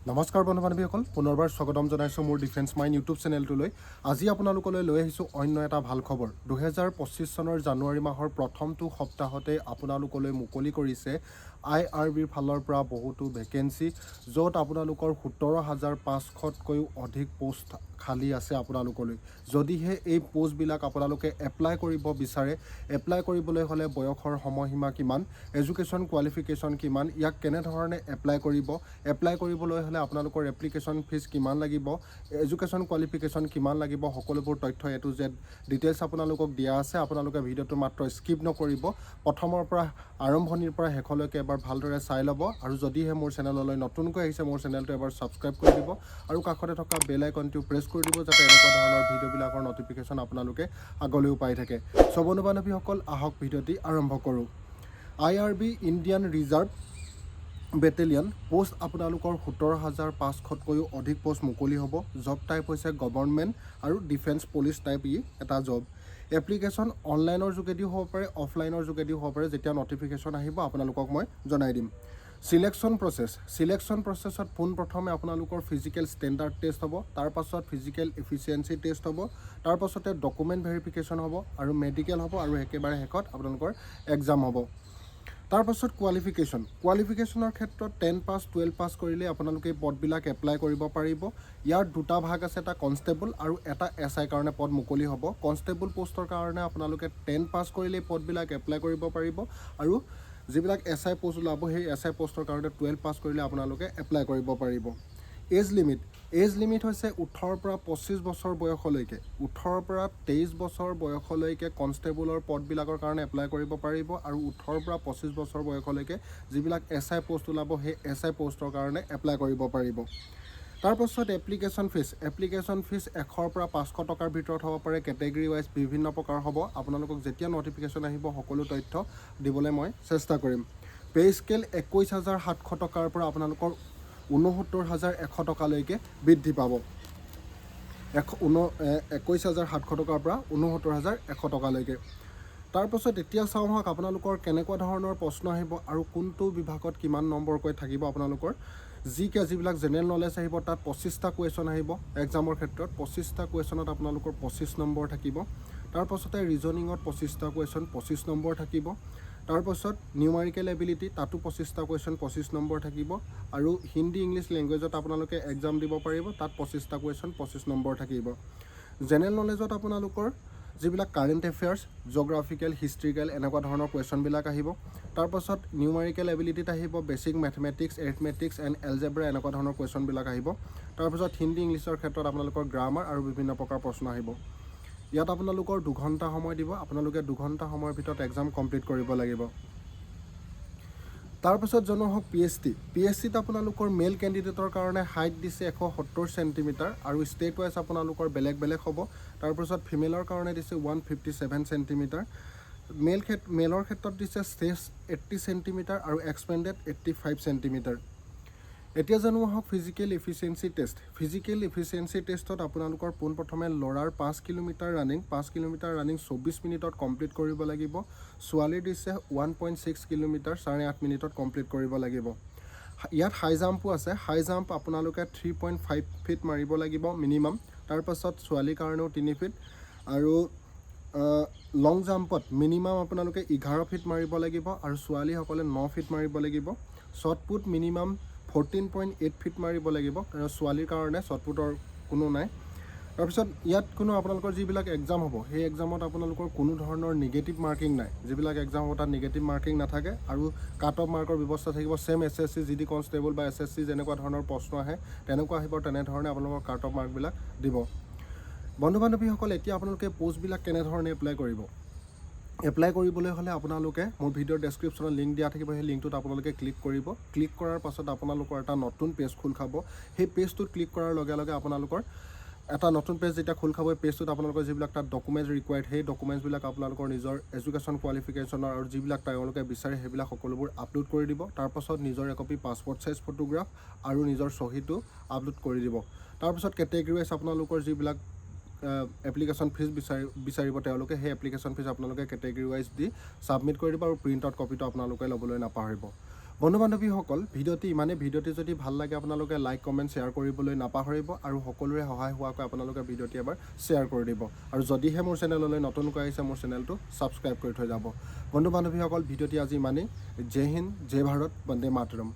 নমস্কাৰ বন্ধু বান্ধৱীসকল, পুনৰবাৰ স্বাগতম জনাইছোঁ মোৰ ডিফেন্স মাইণ্ড ইউটিউব চেনেলটোলৈ। আজি আপোনালোকলৈ লৈ আহিছোঁ অন্য এটা ভাল খবৰ। 2025 চনৰ জানুৱাৰী মাহৰ প্ৰথমটো সপ্তাহতে আপোনালোকলৈ মুকলি কৰিছে I R বিৰ ফালৰ পৰা বহুতো ভেকেঞ্চি, য'ত আপোনালোকৰ 17,500তকৈও অধিক প'ষ্ট খালী আছে আপোনালোকলৈ। যদিহে এই প'ষ্টবিলাক আপোনালোকে এপ্লাই কৰিব বিচাৰে, এপ্লাই কৰিবলৈ হ'লে বয়সৰ সময়সীমা কিমান, এডুকেশ্যন কোৱালিফিকেশ্যন কিমান, ইয়াক কেনেধৰণে এপ্লাই কৰিব, এপ্লাই কৰিবলৈ হ'লে আপোনালোকৰ এপ্লিকেশ্যন ফিজ কিমান লাগিব, এডুকেশ্যন কোৱালিফিকেশ্যন কিমান লাগিব, সকলোবোৰ তথ্য এ টু জেড ডিটেইলছ আপোনালোকক দিয়া আছে। আপোনালোকে ভিডিঅ'টো মাত্ৰ স্কিপ নকৰিব, প্ৰথমৰ পৰা আৰম্ভণিৰ পৰা শেষলৈকে এবাৰ ভালদৰে চাই ল'ব। আৰু যদিহে মোৰ চেনেললৈ নতুনকৈ আহিছে, মোৰ চেনেলটো এবাৰ ছাবস্ক্ৰাইব কৰি দিব আৰু কাষতে থকা বেল আইকনটো প্ৰেছ কৰি দিব, যাতে এনেকুৱা ধৰণৰ ভিডিঅ'বিলাকৰ ন'টিফিকেশ্যন আপোনালোকে আগলৈও পাই থাকে। চ' বন্ধু বান্ধৱীসকল, আহক ভিডিঅ'টি আৰম্ভ কৰোঁ। IRB, Indian Reserve Battalion post আপোনালোকৰ 17,500তকৈও অধিক প'ষ্ট মুকলি হ'ব। জব টাইপ হৈছে গভৰ্ণমেণ্ট আৰু ডিফেন্স পুলিচ টাইপ ই এটা জব। এপ্লিকেশ্যন অনলাইনৰ যোগেদিও হ'ব পাৰে, অফলাইনৰ যোগেদিও হ'ব পাৰে। যেতিয়া ন'টিফিকেশ্যন আহিব, আপোনালোকক মই জনাই দিম। চিলেকশ্যন প্ৰচেছ, চিলেকশ্যন প্ৰচেছত পোনপ্ৰথমে আপোনালোকৰ ফিজিকেল ষ্টেণ্ডাৰ্ড টেষ্ট হ'ব, তাৰপাছত ফিজিকেল এফিচিয়েঞ্চি টেষ্ট হ'ব, তাৰপাছতে ডকুমেণ্ট ভেৰিফিকেশ্যন হ'ব আৰু মেডিকেল হ'ব আৰু একেবাৰে শেষত আপোনালোকৰ এক্সাম হ'ব। তাৰপাছত কোৱালিফিকেশ্যন, কোৱালিফিকেশ্যনৰ ক্ষেত্ৰত 10 পাছ, 12 পাছ কৰিলে আপোনালোকে এই পদবিলাক এপ্লাই কৰিব পাৰিব। ইয়াৰ দুটা ভাগ আছে, এটা কনষ্টেবল আৰু এটা এছ আইৰ কাৰণে পদ মুকলি হ'ব। কনষ্টেবল পষ্টৰ কাৰণে আপোনালোকে 10 পাছ কৰিলে এই পদবিলাক এপ্লাই কৰিব পাৰিব আৰু যিবিলাক এছ I post ওলাব, সেই এছ I পষ্টৰ কাৰণে 12 পাছ কৰিলে আপোনালোকে এপ্লাই কৰিব পাৰিব। এজ লিমিট, এজ লিমিট হৈছে 18ৰ পৰা 25 বছৰ বয়সলৈকে। 18ৰ পৰা 23 বছৰ বয়সলৈকে কনষ্টেবলৰ পদবিলাকৰ কাৰণে এপ্লাই কৰিব পাৰিব আৰু 18ৰ পৰা 25 বছৰ বয়সলৈকে যিবিলাক এছ I post ওলাব, সেই এছ I পষ্টৰ কাৰণে এপ্লাই কৰিব পাৰিব। তাৰপাছত এপ্লিকেশ্যন ফিজ, এপ্লিকেশ্যন ফিজ 100ৰ পৰা 500 টকাৰ ভিতৰত হ'ব পাৰে। কেটেগৰী ৱাইজ বিভিন্ন প্ৰকাৰ হ'ব। আপোনালোকক যেতিয়া ন'টিফিকেশ্যন আহিব, সকলো তথ্য দিবলৈ মই চেষ্টা কৰিম। পে' স্কেল 21,700 টকাৰ পৰা আপোনালোকৰ 69,100 টকালৈকে বৃদ্ধি পাব। 21,700 টকাৰ পৰা 69,100 টকালৈকে। তাৰপাছত এতিয়া চাওঁ আহক আপোনালোকৰ কেনেকুৱা ধৰণৰ প্ৰশ্ন আহিব আৰু কোনটো বিভাগত কিমান নম্বৰকৈ থাকিব। আপোনালোকৰ জি কে, যিবিলাক জেনেৰেল নলেজ আহিব, তাত 25টা কুৱেশ্যন আহিব। এক্সামৰ ক্ষেত্ৰত 25টা কুৱেশ্যনত আপোনালোকৰ 25 নম্বৰ থাকিব। তাৰপাছতে ৰিজনিঙত 25টা কুৱেশ্যন, 25 নম্বৰ থাকিব। তাৰপাছত নিউমাৰিকেল এবিলিটি, তাতো 25টা কুৱেশ্যন, 25 নম্বৰ থাকিব। আৰু হিন্দী, ইংলিছ লেংগুৱেজত আপোনালোকে এক্সাম দিব পাৰিব, তাত 25টা কুৱেশ্যন, 25 নম্বৰ থাকিব। জেনেৰেল নলেজত আপোনালোকৰ যিবিলাক কাৰেণ্ট এফেয়াৰ্ছ, জিঅ'গ্ৰাফিকেল, হিষ্ট্ৰিকেল এনেকুৱা ধৰণৰ কুৱেশ্যনবিলাক আহিব। তাৰপাছত নিউমাৰিকেল এবিলিটিত আহিব basic mathematics, arithmetics and algebra এনেকুৱা ধৰণৰ কুৱেশ্যনবিলাক আহিব। তাৰপাছত হিন্দী, ইংলিছৰ ক্ষেত্ৰত আপোনালোকৰ গ্ৰামাৰ আৰু বিভিন্ন প্ৰকাৰ প্ৰশ্ন আহিব। ইয়াত আপোনালোকৰ 2 ঘণ্টা সময় দিব, আপোনালোকে 2 ঘণ্টা সময়ৰ ভিতৰত এক্সাম কমপ্লিট কৰিব লাগিব। তাৰপাছত জনোৱা হওক P H T. P H টিত আপোনালোকৰ মেল কেণ্ডিডেটৰ কাৰণে হাইট দিছে 170 চেণ্টিমিটাৰ আৰু ষ্টেট ৱাইজ আপোনালোকৰ বেলেগ বেলেগ হ'ব। তাৰপাছত ফিমেলৰ কাৰণে দিছে 157 চেণ্টিমিটাৰ। মেলৰ ক্ষেত্ৰত দিছে চেষ্ট 80 চেণ্টিমিটাৰ আৰু এক্সপেণ্ডেড 85 চেণ্টিমিটাৰ। এতিয়া জানো আহক physical efficiency test. Physical efficiency টেষ্টত আপোনালোকৰ পোনপ্ৰথমে ল'ৰাৰ 5 কিলোমিটাৰ ৰানিং, 5 কিলোমিটাৰ ৰানিং 24 মিনিটত কমপ্লিট কৰিব লাগিব। ছোৱালীৰ দিছে 1.6 কিলোমিটাৰ 8.5 মিনিটত কমপ্লিট কৰিব লাগিব। ইয়াত হাই জাম্পো আছে। হাই জাম্প আপোনালোকে 3.5 ফিট মাৰিব লাগিব মিনিমাম। তাৰপাছত ছোৱালীৰ কাৰণেও 3 ফিট। আৰু লং জাম্পত মিনিমাম আপোনালোকে 11 ফিট মাৰিব লাগিব আৰু ছোৱালীসকলে 9 ফিট মাৰিব লাগিব। Shot put minimum 14.8 feet মাৰিব লাগিব আৰু ছোৱালীৰ কাৰণে শ্বটপুটৰ কোনো নাই। তাৰপিছত ইয়াত কোনো আপোনালোকৰ যিবিলাক এক্সাম হ'ব, সেই এক্সামত আপোনালোকৰ কোনো ধৰণৰ নিগেটিভ মাৰ্কিং নাই। যিবিলাক এক্সাম হ'ব, তাত নিগেটিভ মাৰ্কিং নাথাকে আৰু কাট অফ মাৰ্কৰ ব্যৱস্থা থাকিব। Same SSC GD constable বা এছএছচি যেনেকুৱা ধৰণৰ প্ৰশ্ন আহে, তেনেকুৱা আহিব। তেনেধৰণে আপোনালোকৰ কাট অফ মাৰ্কবিলাক দিব। বন্ধু বান্ধৱীসকল, এতিয়া আপোনালোকে প'ষ্টবিলাক কেনেধৰণে এপ্লাই কৰিব? এপ্লাই কৰিবলৈ হ'লে আপোনালোকে মোৰ ভিডিঅ'ৰ ডেছক্ৰিপশ্যনত লিংক দিয়া থাকিব, সেই লিংকটোত আপোনালোকে ক্লিক কৰিব। ক্লিক কৰাৰ পাছত আপোনালোকৰ এটা নতুন পেজ খোল খাব। সেই পেজটোত ক্লিক কৰাৰ লগে লগে আপোনালোকৰ এটা নতুন পেজ যেতিয়া খোল খাব, এই পেজটোত আপোনালোকৰ যিবিলাক তাত ডকুমেণ্টছ ৰিকুৱাৰ্ড, সেই ডকুমেণ্টছবিলাক আপোনালোকৰ নিজৰ এডুকেশ্যন কোৱালিফিকেশ্যনৰ আৰু যিবিলাক তেওঁলোকে বিচাৰে, সেইবিলাক সকলোবোৰ আপলোড কৰি দিব। তাৰপাছত নিজৰ একপি পাছপৰ্ট চাইজ ফটোগ্ৰাফ আৰু নিজৰ চহীটো আপলোড কৰি দিব। তাৰপাছত কেটেগৰী ৱাইজ আপোনালোকৰ যিবিলাক এপ্লিকেশ্যন ফিজ বিচাৰিব তেওঁলোকে, সেই এপ্লিকেশ্যন ফিজ আপোনালোকে কেটেগৰী ৱাইজ দি ছাবমিট কৰি দিব আৰু প্ৰিণ্ট আউট কপিটো আপোনালোকে ল'বলৈ নাপাহৰিব। বন্ধু বান্ধৱীসকল, ভিডিঅ'টি ইমানেই। ভিডিঅ'টি যদি ভাল লাগে, আপোনালোকে লাইক, কমেণ্ট, শ্বেয়াৰ কৰিবলৈ নাপাহৰিব আৰু সকলোৰে সহায় হোৱাকৈ আপোনালোকে ভিডিঅ'টি এবাৰ শ্বেয়াৰ কৰি দিব। আৰু যদিহে মোৰ চেনেললৈ নতুনকৈ আহিছে, মোৰ চেনেলটো ছাবস্ক্ৰাইব কৰি থৈ যাব। বন্ধু বান্ধৱীসকল, ভিডিঅ'টি আজি ইমানেই। জয় হিন্দ, জয় ভাৰত, বন্দে মাতৰম।